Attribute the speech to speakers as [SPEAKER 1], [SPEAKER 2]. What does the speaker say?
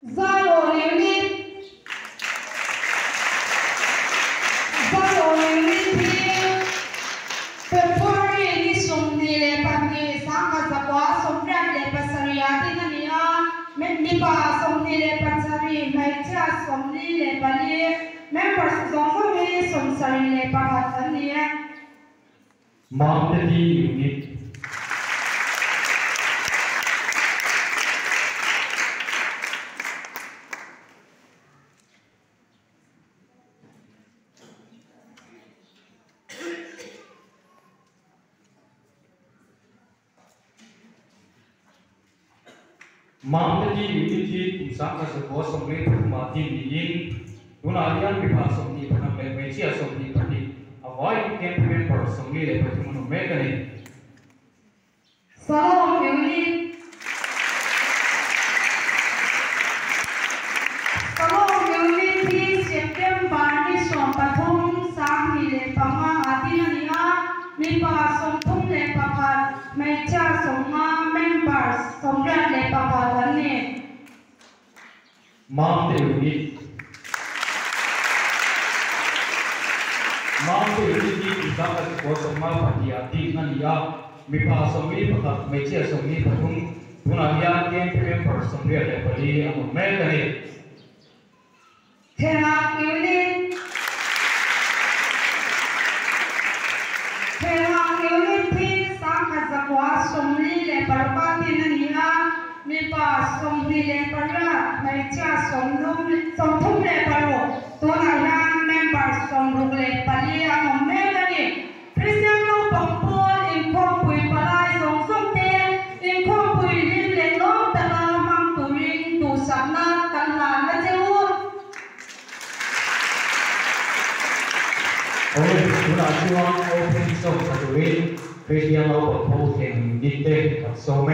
[SPEAKER 1] Zion Unit Zion Unit hi February ni 22 1987 ah din a ni a, mipa 27, hmeichhia 44, members zawng zawng hi 71 an ni e.
[SPEAKER 2] Mamte D Unit. Mamte D Unit hi kum 1993 ah din niin tunah hian mipa 21 leh hmeichhia 22 a vaiin camp member 43 an awm mek a ni.
[SPEAKER 1] Salom Unit Salom Unit hi September ni 13 2005 ah din a ni a, mipa 31, hmeichhia 50, members 81 an ni.
[SPEAKER 2] Mamte Unit Mamte Unit hi kum 1952 ah din a ni a, mipa 41, hmeichhia 23, tunah hian camp member 84 an awm mek a ni.
[SPEAKER 1] Thehak Unit Thehak Unit hi 1946 ah din a ni a, mipa 28, hmeichhia 36, tunah hian member 64 an awm mek a ni. Kristian naupang pawl inkhawmpui palai zawng zawng te inkhawmpui hlim leh lawm taka hmang turin duhsakna kan hlan a che u.
[SPEAKER 2] Awi, tunah chuan opening song sa turin Kristian naupang pawl thleng unit te kan sawm e.